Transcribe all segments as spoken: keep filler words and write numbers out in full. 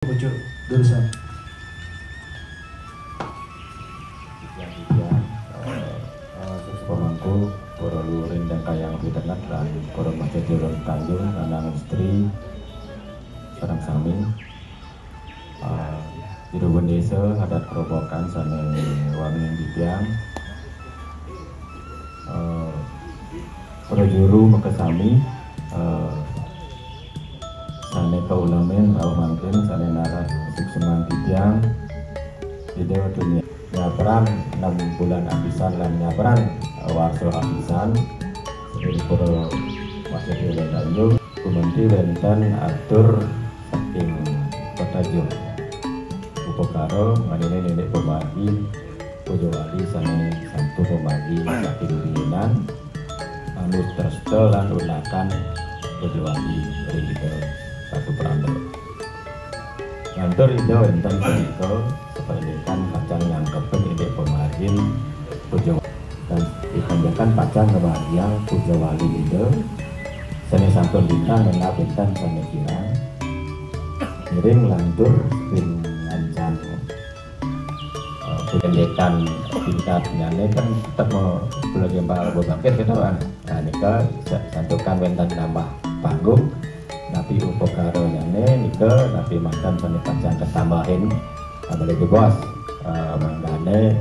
Pucuk durusang. Titiang, titiang, eh, eh, suksma pamangku, para luhuring Dangkayang Pitenget lan para mahasiswa Tanjung, lanang istri, sareng sami. Eh, Jero Bendesa adat Kerobokan sané wangiang titiang. Eh, para juru makasami, eh, sané kaulamin rauh mangkin, sané narak suksman titiang. Ida dunya nyabran enam bulan apisan lan nyabran, eh, warsa apisan. Saking para mahasiswa Tanjung, gumanti wénten atur saking Petajur. Upakara nganine indik pamargi puja wali sané sampun pamargi saking riinan, manut tresta lan unakan puja wali ring Ida Ratu Pranda. Ngantur Ida wénten punika, sapandikan pacang nyangkepin indik pamargin puja wali. Sapandikan pacang ngamargiang puja wali Ida, sané sampun lintang ngenap wénten sané kirang. Ngiring lantur ring ngancan, eh, pendidikan tingkatnyané kan tetep mau belajar bakit gitu kan. Nah, nika sa-, santukan wénten nambah panggung, napi upakarannyané nika, napi mangkin sané pacang katambahin, eh, malih bebas, eh, mangdané,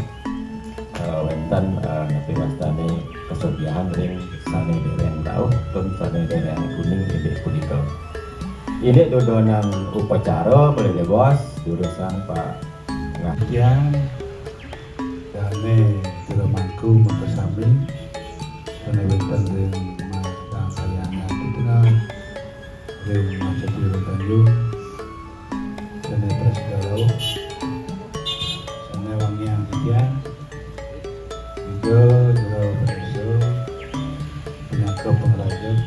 eh, wénten, eh, napi wastané kasugihan ring sané déréng rauh, tur sané déréng uning indik punika. Indik dudonan upacara malih bebas, durusang Pak Nah. Titiang, dané jero mangku makasami, sané wénten ring Mas Dangkayang Pitenget, ring Mas Jero Tanjung, sané prasida rauh, sané wangiang titiang, Ida Jero Bendesa, pinaka pangrajeg,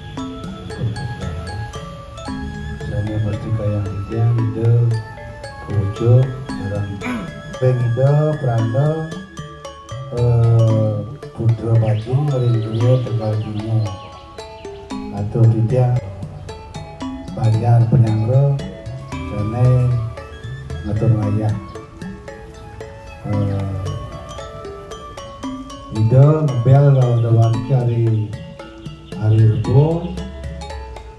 sané mustikayang titiang Ida Pucuk sareng ring Ida Pranda, eh, putra bajing ring griya tegal bima. Atur titiang Banjar Penyanggra sané ngatur ngayah. Eh, Ida ngebel lawan Dewan Cari Hari Rebo,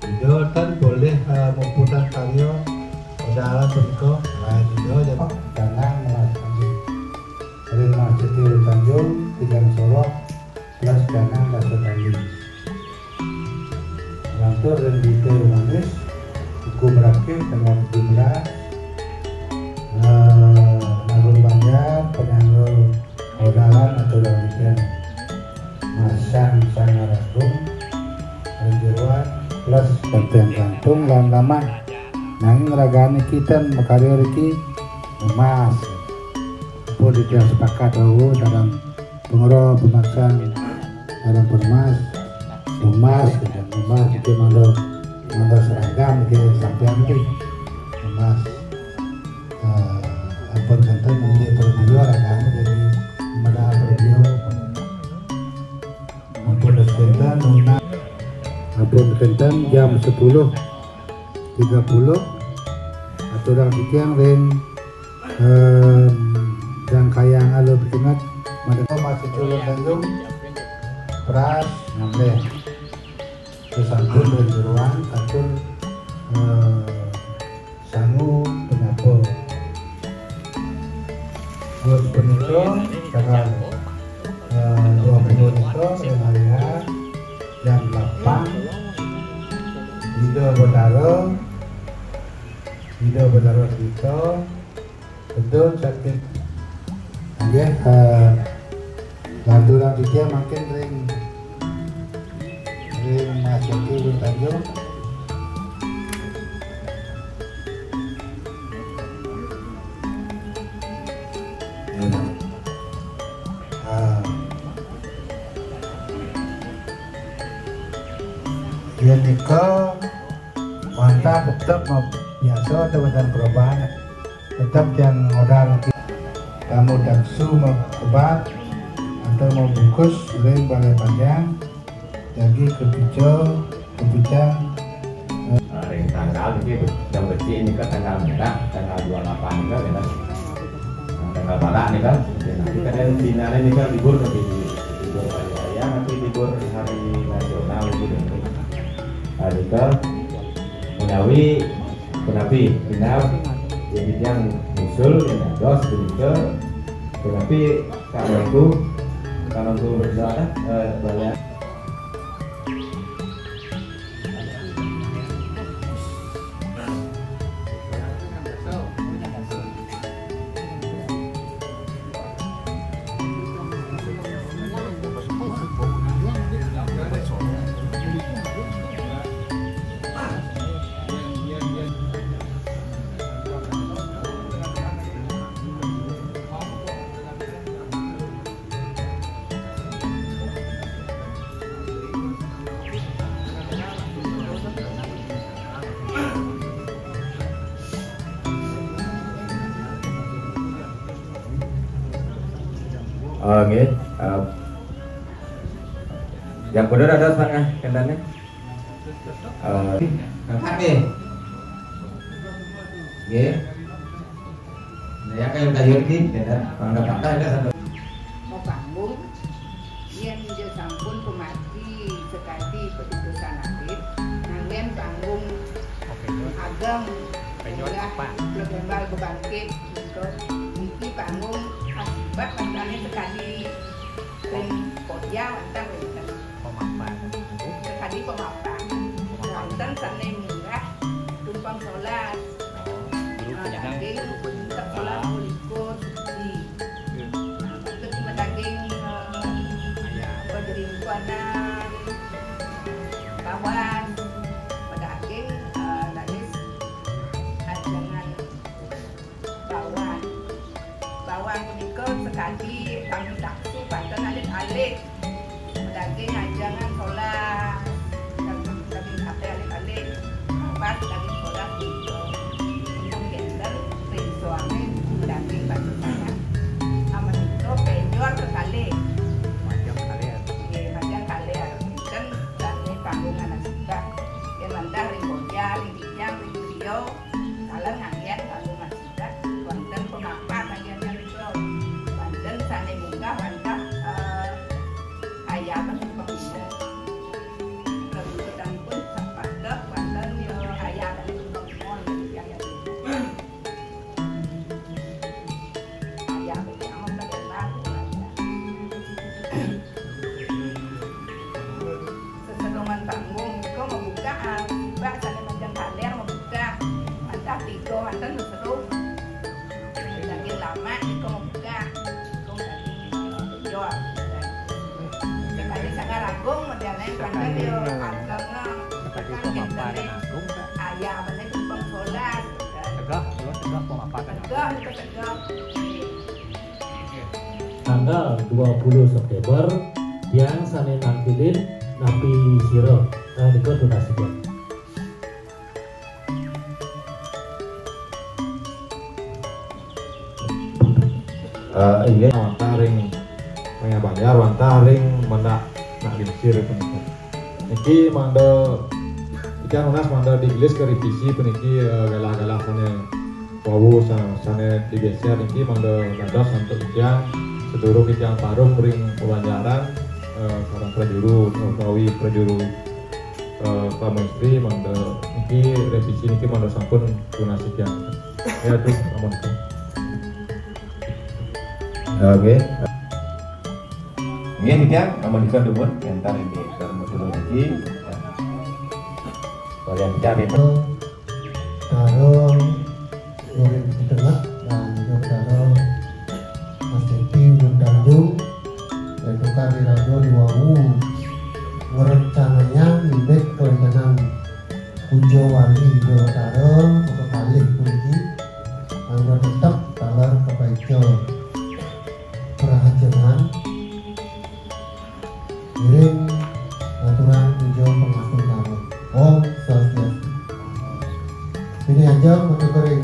Ida tan polih, eh, muputang karya pedalan punika, lain Ida ja janang Mas Andi. Ring Mas Cetil Tanjung, tigang soroh, plus janang dasa tali. Lantur ring Dite Manis, Kuku Merakih tanggal tujuh belas, eh, Agung Banjar, Penyangga Odalan atau Dangdikan. Masang Sanggar Agung, Renjeruan, plus Banteng Gantung lan Lamah. Nanging ragané kita makarya riki emas. Pun ditiang sepakat rauh dalam pengeroh pemaksaan dalam penemas. Emas, emas kita mangga, mangga seragam kita sampean ti. Emas. Eh, ampun kenten ini perbiwa ragané jadi modal perbiwa. Ampun kenten nuna. Ampun kenten jam sepuluh tiga puluh. Aturang titiang ring, em, Dangkayang Alu Pitenget, madeng Mas Culun Tanjung, pras ngambil. Sasampun ring jeroan, atur, eh, sangu penyapa. Terus punika tanggal, eh, dua puluh nika ring hari H jam delapan, Ida Betara, Ida Betara kita, Betul, sakit. Nggih, eh, lanturang titiang mangkin ring, ring Mas Jaki Ulun Tanjung. Eh, yen nika wantah tetep ma-, biasa, teu wénten perubahan. Tetep tiang modal tamu taksu makebat atau mabungkus ring Balai Panjang, jagi kapica, kapicang, eh, ring tanggal niki, jam becik nika tanggal merah, tanggal Nika, nika kan finalnya nika libur, tapi libur hari raya, tapi libur hari nasional gitu. Nah, nika menawi, menawi final, jadi yang muncul, yang dos, nika, tapi kalau itu, kalau itu berdoa, eh, banyak. Oh, nggih. Eh, yang bener ada setengah kendane. Eh, angkat nggih. Nggih. Nah, ya, kayu-kayu iki, ya, kan? Mangga patah, ya, sampai. Mau panggung, yen nggih sampun pemargi sekadi keputusan alit, nanggen panggung ageng, Penyuar munggah apa? Global Bebangkit, niki panggung akibat wantane sekadi ring podial wantah wenten. Pemapan. Sekadi pemapan. Pemapan. Wonten sane munggah tumpeng solas. Oh, guru penyenang, daging guru penyenang. Solas kulikur siji. Hmm. Terus medaging, eh, ayam. Bedering kuanan, kawan, medaging, eh, laris ajengan bawan. Bawan punika sekadi tamu taksu, wonten alit-alit. Daging ajengan solas, daging, daging sate alit-alit, pas daging solas punika. Untung kenten, ring suami daging batu sangat. Amenika penjor kekalih. Majeng kalih. Nggih, majeng kalih. Kenten, daging panggungan asidak. Yen wantah ring bojar, ring tijang, ring griya, taler nganggen panggungan asidak. Wonten pemapan ajengan nika. Wonten sane munggah wantah, eh, ayaban pemina. Kebutuhanipun sapatek wonten, eh, ayaban pemina. Ayaban pemina. Sesedongan panggung nika mabuka, ah, sibak sane majeng kaler mabuka. Wantah tiga wonten seseru. Daging lama nika mabuka. Nika daging, eh, penjual. Sekadi Sanggar Agung modele wonten yo ageng, eh, sekadi tekan pemaparan kenten agung, Kak. Ayah meneh tumpeng solas. Tegah, kula tegah pemaparan agung. Tegah, nika tegah. Tanggal dua puluh September, tiang sane nangkilin nampi sira. Nah, nika tunas tiang. Eh, inggih wantah ring Raya Banjar, wantah ring Menak Nak Lingsir punika. Niki mangda, titiang nunas mangda diilis ke revisi puniki, eh, galah-galah sane wau sa-, sane digeser niki mangda dados antuk titiang sedurung titiang parum ring pabanjaran, eh, sareng prajuru utawi prajuru, eh, pamaistri mangda niki revisi niki mangda sampun tunas titiang. Ya, atur amun. Oke. Nggih, titiang, amun dikon dumun, entar ini, entar dumun niki. Kalian cari. Sareng Nurin Pitenget lan Jodara Mas Devi Gunung Tanjung, yaitu kami raga di wau ngrencanayang indik kelentenan puja wali Dewatara kekalih puniki, angga tetep taler kapaica prahajengan. Ngiring ngaturang puja pangastungkara. Om Swastiastu. Ini aja metu kering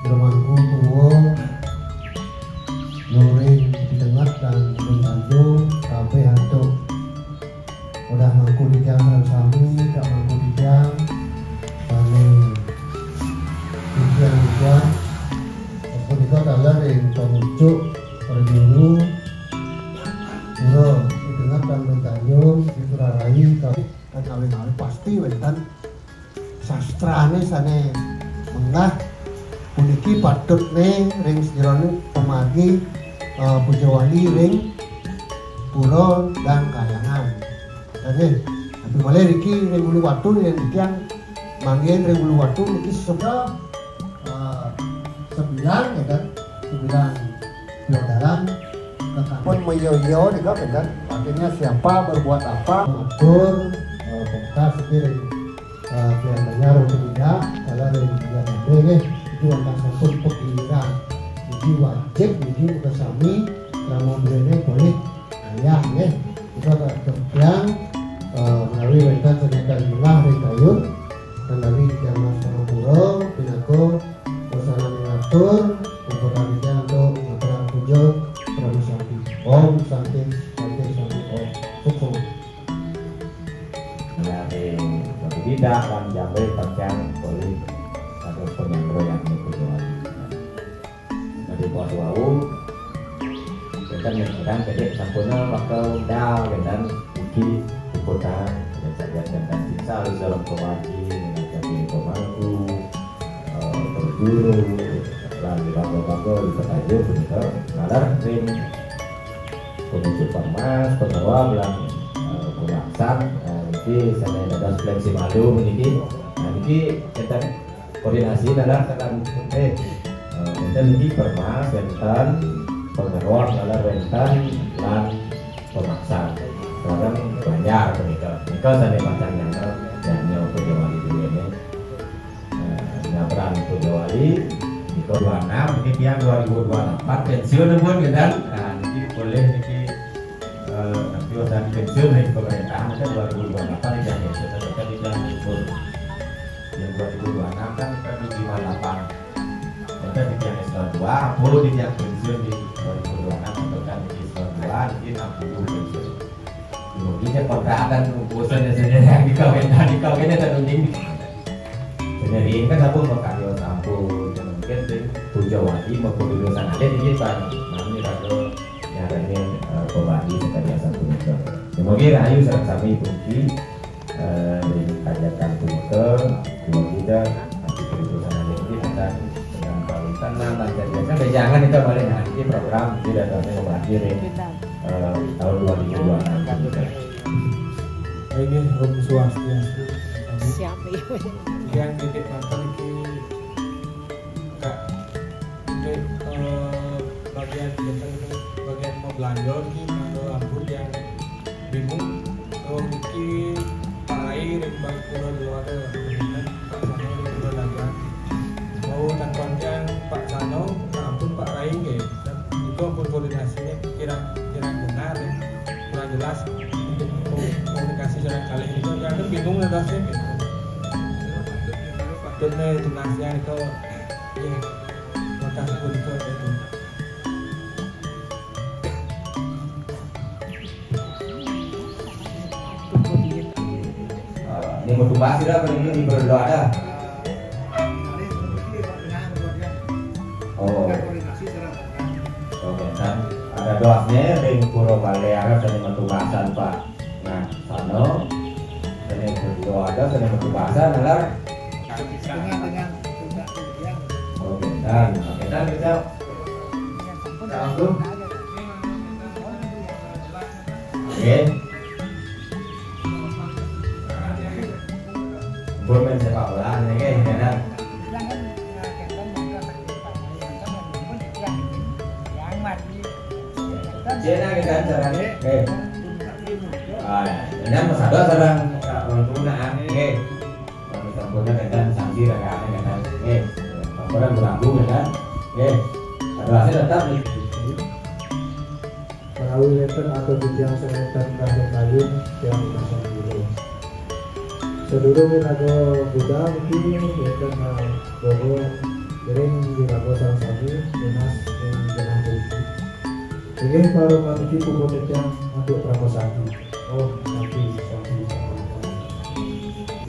Brahmangku Tuwa, Luring Pitenget dan Gunung Tanjung, kabeh antuk udah mangku titiang sareng sami, tak mangku titiang, sami titiang titiang. Punika taler ing pangucuk Ti wénten sastrané sané menggah puniki patutné ring sajeroning pamargi, eh, puja wali ring pura dan kahyangan. Nggih, tapi malih niki ring Uluwatu yén titiang manggihin ring Uluwatu niki sebab, eh, sembilan ya kan, sembilan piodalan ke kampung. Pun meyo-yo juga kan, artinya siapa berbuat apa. Matur, eh, pungkas niki ring, eh, Tiang Banjar untuk tidak, kalau ring Tiang Banjar nggih, itu akan sampun pegiliran. Jadi wajib niki makasami, krama buléné polih ayah nggih. Kita tak terbiang, eh, menawi wénten sané kalimbah ring kayun, menawi Tiang Mas Pangampura, pinaka Wasananing atur, puputang titiang antuk ngaturang puja Parama Santi. Om Santi, Santi, Santi, Om. Suksma. Menawi bagi tidak lan jambe pacang polih kados panyanggra yadnya puja wali. Menawi pas wau, kita nyatakan kedek sampurna bakal dal dengan iki puputang, dan saja dengan sisa dalam kemati, dengan jadi pemangku, eh, perguru, lan bago-bago di petayo punika, nalar ring pemucuk permas, pengeroa, lan, eh, pulaksan, eh, niki sané dados fleksi malu niki. Nah, niki kita koordinasi nalar tekan, eh, eh, wénten niki permas, wénten pengeroa, nalar wénten lan pemaksan. Sekarang banyak menika. Menika sané pacang nyangka dan nyoba jawali dulu ini. Eh, nyabran Puja Wali, niki dua enam, niki tiang dua ribu dua delapan, pensiun pun, gitu kan. Nah, niki polih niki, eh, nanti urusan pensiun nih pemerintahan kan dua ribu dua delapan, niki pensiun, tapi kan niki libur. Yang dua ribu dua enam kan kita di lima delapan. Kita di tiang S dua, pun di tiang pensiun di dua ribu dua enam, atau kan di S dua, di enam puluh pensiun. Mungkin saya kontrakan, bosan ya, saya yang dikawin, tadi kawinnya tak dinding. Sendiri kan sampun makarya sampun, ya mungkin sing Puja Wali, makudu dosan aja nih, Pak. Nami raga nyarani, eh, pembagi sekali sampun itu. Ya, mungkin rahayu sareng sami puniki, eh, di kajakan punika, mungkin kita nanti keputusan aja mungkin akan dengan Pak Witan, nah, nanti aja. Kan jangan kita balik, nah, ini program tidak ada yang mewakili. Eh, tahun dua ribu dua puluh enam. Inggih, Om Swastiastu. Siap, iya. Yang titip matur iki, Kak, untuk, eh, bagian, bagian mau belanja iki, mangga ampun yang bingung. Oh, iki Pak Rai ring Bangkura Dewata, Pak Sano ring Kura Dagang. Mau takon yang Pak Sano, nah, ampun Pak Rai nggih. Niku pun koordinasinya kirang-kirang benar ya. Kurang jelas untuk ko-, komunikasi secara kali itu. Ya, aku bingung ya, Bos, ya, gitu. Patutnya jelasnya itu, ya, makasih pun itu, itu. Eh, ini mau tumbas tidak, apa ini berdoa ada? Oh. Oke, dan ada doanya ring Pura Balé Arep dan metu bahasan, Pak. Nah, sana ini berdoa ada, sana metu bahasan, nalar. Dengan, dengan, dengan, oke, dan, oke, dan kita langsung. Oke. Pun main sepak bola, ini kan, ya kan? Cina kan caranya, eh. Ah, ya. Ini mas ada sarang, ah, orang tua, nah, eh. Kalau sampurna kan sanksi, rakyatnya kan, eh. Sampurna berlaku, ya kan? Eh. Ada hasil tetap nih. Menawi wénten atur titiang sing wénten kalih kayun, tiang utusan jero. Sadurung iraga budal niki wénten, eh, bobo, iring iraga sareng sami nunas ing genah puniki. Inggih, para maniki puput titiang antuk Parama Santi. Om Santi,